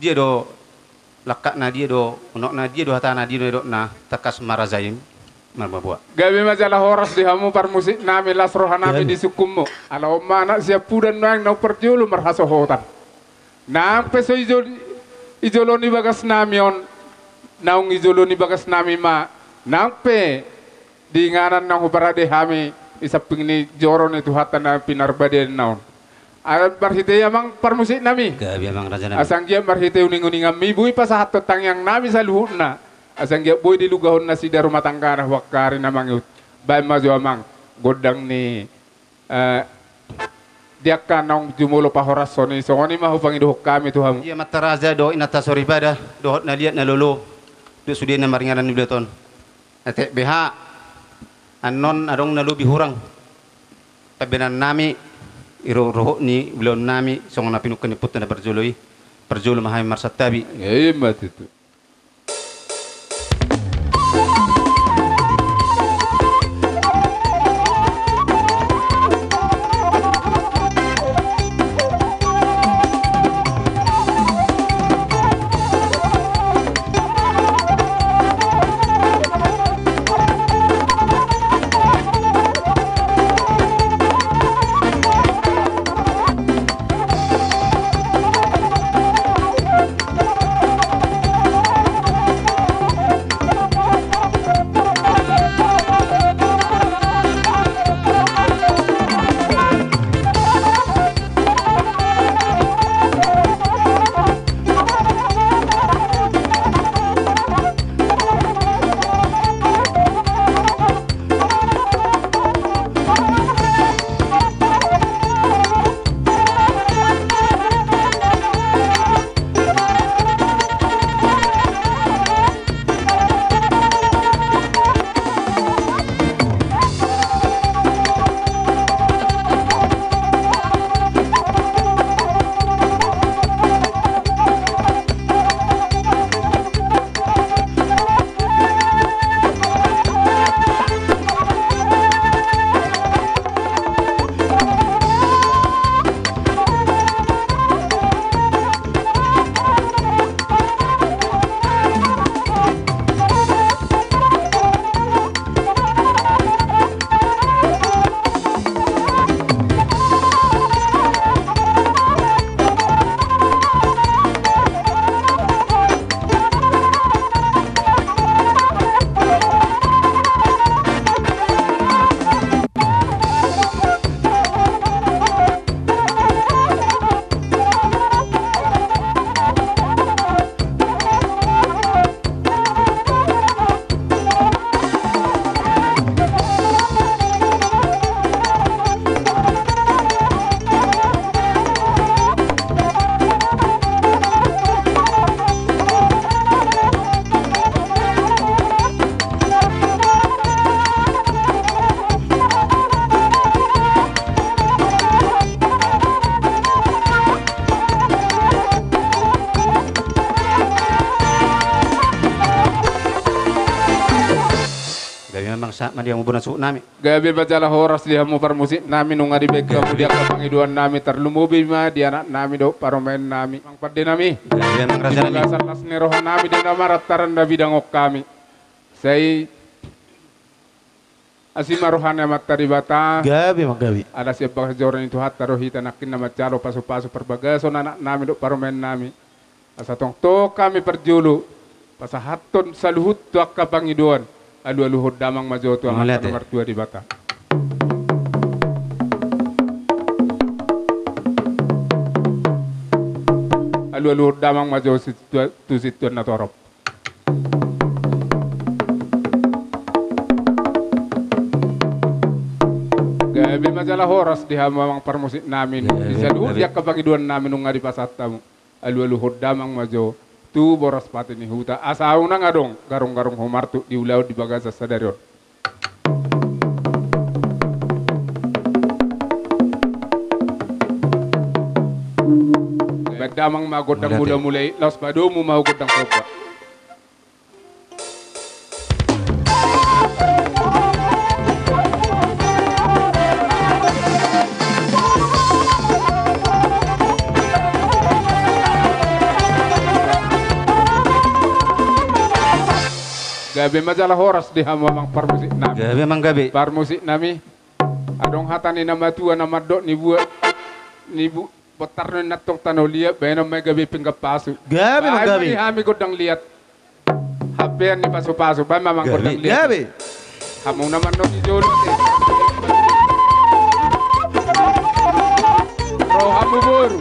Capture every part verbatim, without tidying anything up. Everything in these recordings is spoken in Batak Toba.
dia do, langkatna dia do, unokna dia do, hatana dia do, didokna tangkas ma raja i marmabuak. Gabe ma jala horas di hamu parmusiknami, las rohanami di sungkunmu. Ala on ma anak siampudan nuaeng naung parjolo marhasohotan. Nang pe so di jolo, di jolo ni bagasnami on, naung di jolo ni bagasnami ma, nang pe di inganan naung huparade hami di samping ni joro ni Tuhanta na pinarbadiaonna on. Ala marhite i amang parmusiknami. Gabe amang rajanami. Asa anggiat marhite uninguninganmi boi pasahathon tangiangnami saluhutna. Asa anggiat boi dilugahon nasida rumah tanggana tu angka ari na mangihut. Baen ma jo amang gondang ni, eh, di angka naung jumolo pahorashon i, songon i ma hupangidohon hami tu hamu. Ia amanta raja dohot inanta soripada, dohot na liat na lolo, dohot sude na maringanan di baliton. Ate beha, annon adong na lobi hurang pambahenannami, di rohot ni ulaonnami, songon na pinungka ni ompunta na parjolo i, parjolo ma hami marsantabi. Ia, ima tutu. Gabe ma amang, sahat ma di hamu bona suhutnami. Gabe ma jala horas di hamu parmusiknami, nunga dibaen hamu di angka pangidoannami, tarlumobi ma di anaknami dohot parumaennami. Amang pandenami. Gabe amang rajanami. Di bagasan las ni rohanami do na marantaran na bidang on hami. Sai asi ma roha ni Amanta Debata. Gabe ma gabe. Ala sian bagas joro ni Tuhanta do hita nangkin na manjalo pasupasu parbagason anaknami dohot parumaennami. Asa tongtong hami parjolo pasahathon saluhut tu angka pangidoan. Alualuhon damang ma jo tu Amanta na martua Debata. Alualuhon damang ma jo si tua-, tu sintua na torop. Gabe ma jala horas di hamu amang parmusiknami. Di saluhut di angka pangidoannami nunga dipasahat hamu. Alualuhon damang ma jo tu boras pati ni huta, asa unang adong garunggarung humartuk di ulaon di bagasan sadari on. Baen damang ma gondang mulamula i, laos padomu ma gondang somba. Gabe ma jala horas di hamu amang parmusik nami. Gabe amang gabe. Parmusik nami. Adong hata ni na matua na mandok ni buat ni bu-, bontar ni nantong tano liat, baenon ma i gabe pinggan pasu. Gabe amang gabe. Baen ma di hami gondang liat. Hapean ni pasu-pasu, baen ma amang gondang liat. Gabe. Hamu na mandok di jolo. Ro hamu boru.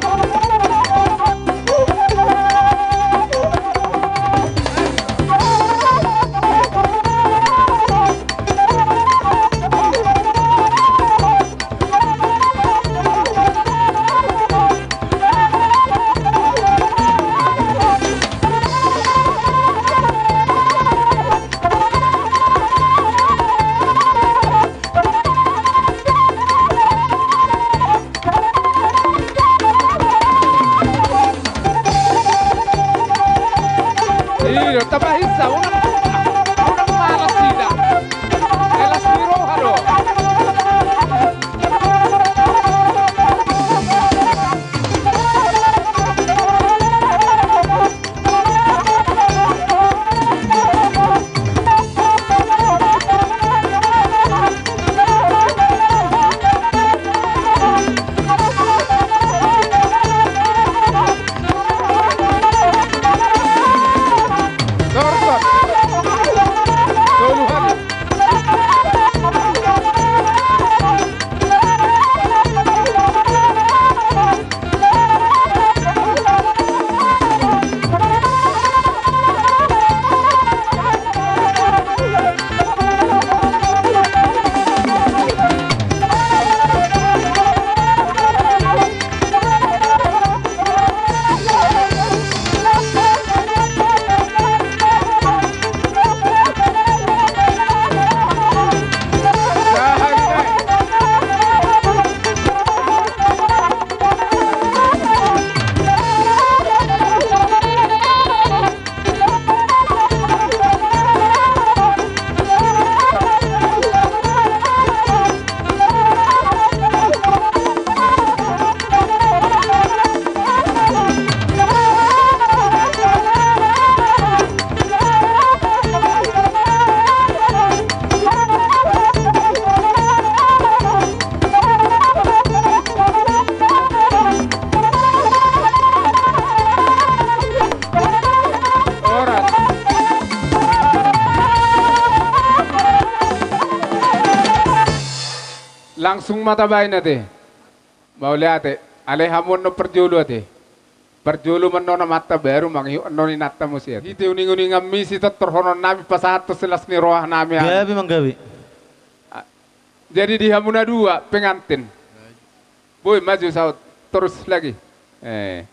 Iro, tambah hisa, unang, unang malas hita. Elas ni roha do. Horas. Langsung ma tabaen ate. Mauliate. Alai hamu annon parjolo ate. Parjolo ma annon amanta, baru mangihut annon inanta muse ate. Hita uning-uninganmi, sitortorhononnami pasahathon silas ni rohanami. Gabe amang gabe. Ah, jadi di hamu na dua pengantin. Boi, maju saut. Terus lagi. Eh.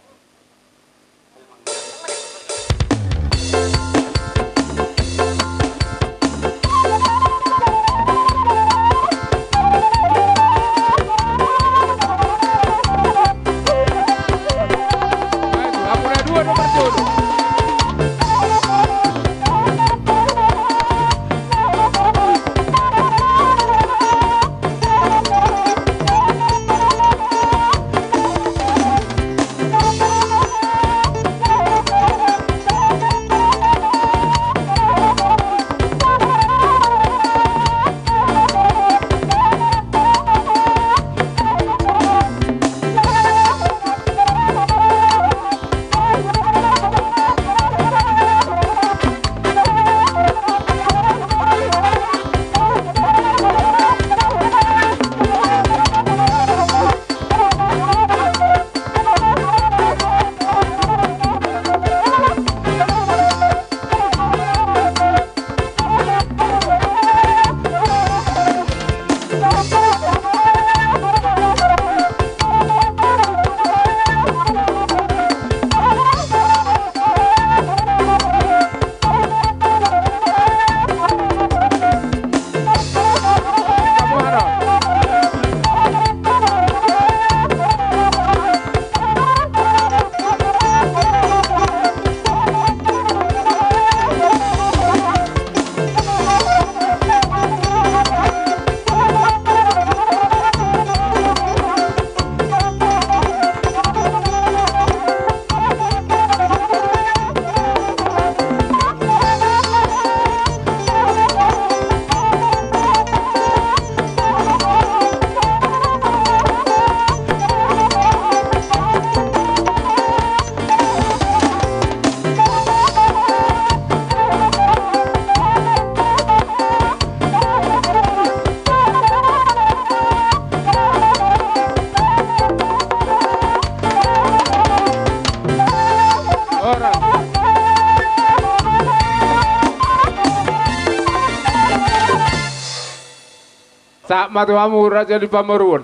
Sahat ma tu hamu raja ni pamoruon.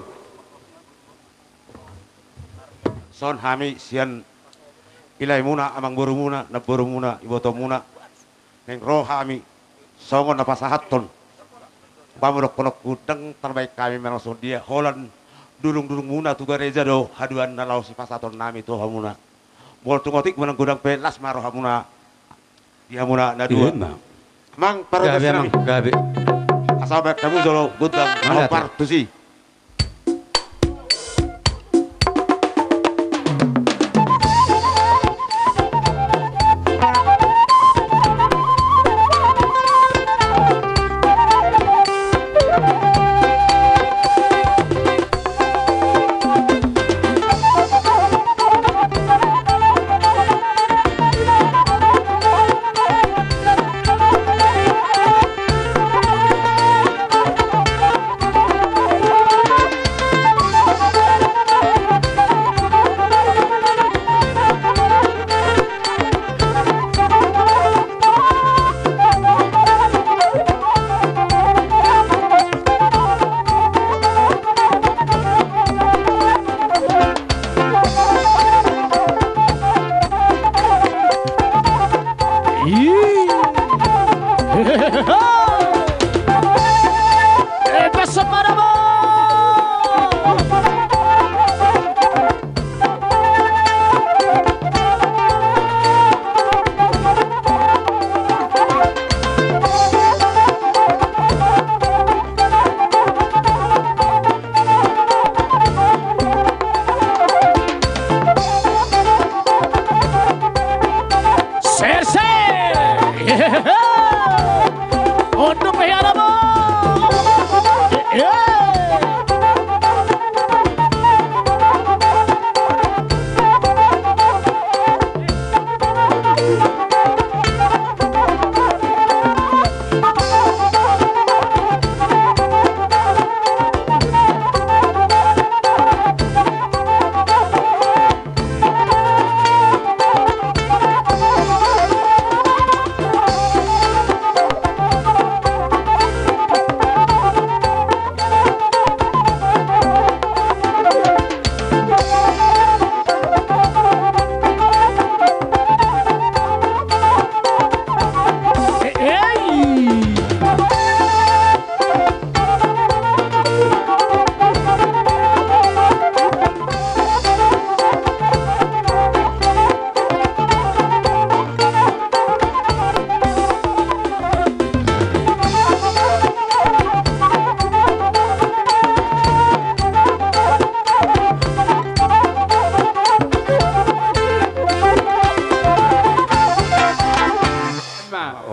Songon hami sian ilaemuna, amangborumuna, namborumuna, ibotomuna, naeng ro hami songon na pasahathon. Pamoruonku, ndang tarbahen hami manang songon dia, holan dulungdulungmuna tu gareja do haduan na laho sipasahaton nami tu hamuna. Molo tung otik manang godang pe, las ma rohamuna di hamuna na dua. Ima. Amang, gabe, parhobasan nami. Gabe. Asa bahen hamu jolo gondang na hombar tusi. Sese! Unduk pe hian, amang!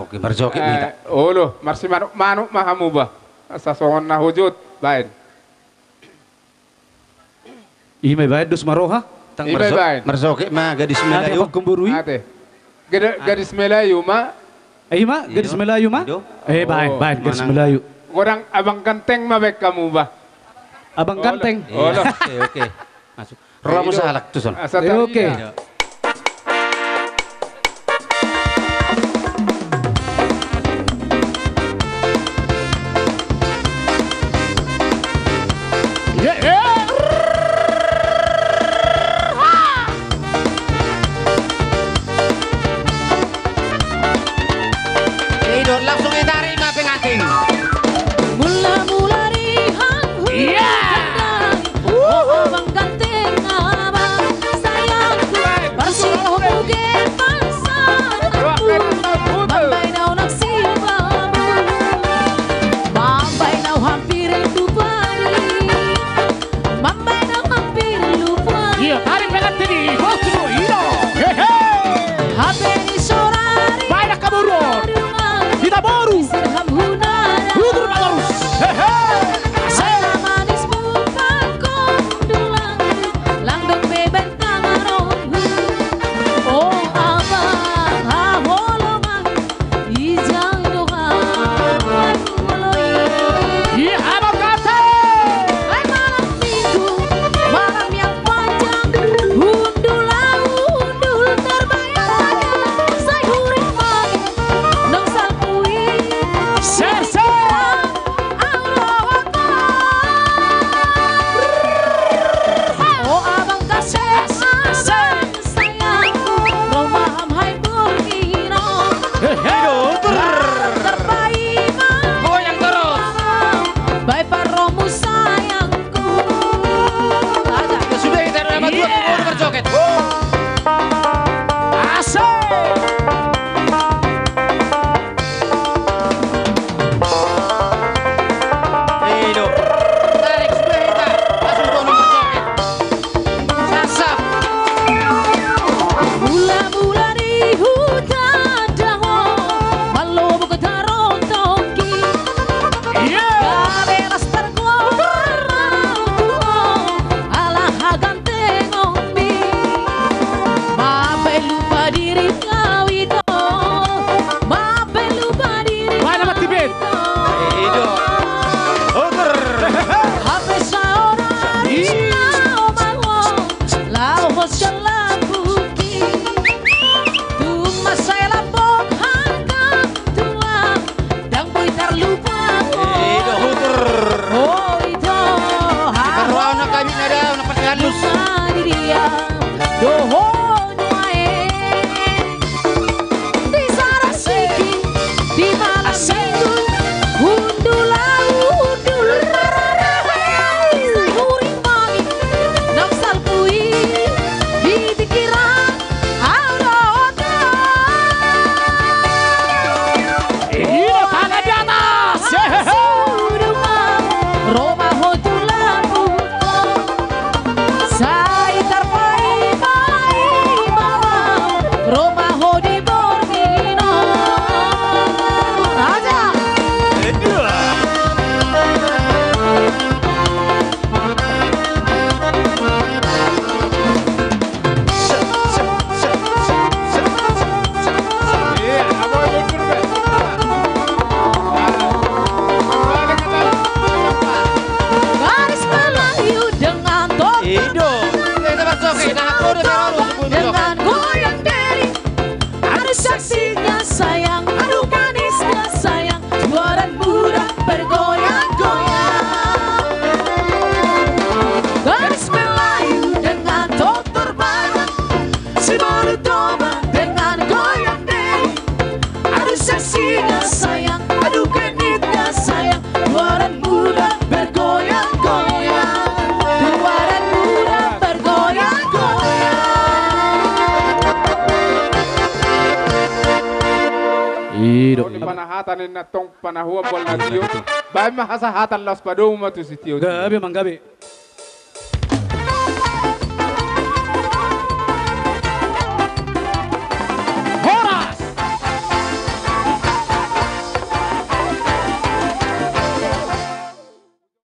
Oke, marjoget ma hita. Olo, marsimanuk-manuk ma hamu ba. Asa songon na hujut, baen. Ima ibaen dos ma roha. Ima ibaen. Marjoget ma gadis Melayu. Ate, gadis Melayu ma. Ima gadis Melayu ma. Eh, baen, baen gadis Melayu. Godang abang ganteng ma baen hamu ba. Abang ganteng. Olo. Oke, oke. Masuk. Roha muse halak tuson. Oke. Langsung ditarik ma pengantin. Mula-mula di hanghu. Iya. Abang ganteng abang sayangku, parsirohomu ge pansananku. Mambaen au nang sibabu, mambaen au hampir tu padi, mambaen au hampir tu padi. Iya, tarik pengantin i, bos tu ino. Hehe. Hape di sorari. Baen angka boru on. Hita boru. Inna sayang, aduh kenitnya sayang, tuaran muda bergoyang-goyang, tuaran muda bergoyang-goyang. Idok. Di panahatan inna tong panahuan bola na tio. Baen ma hasahatan, laos padomu ma tu sitio. Gabe manggabe.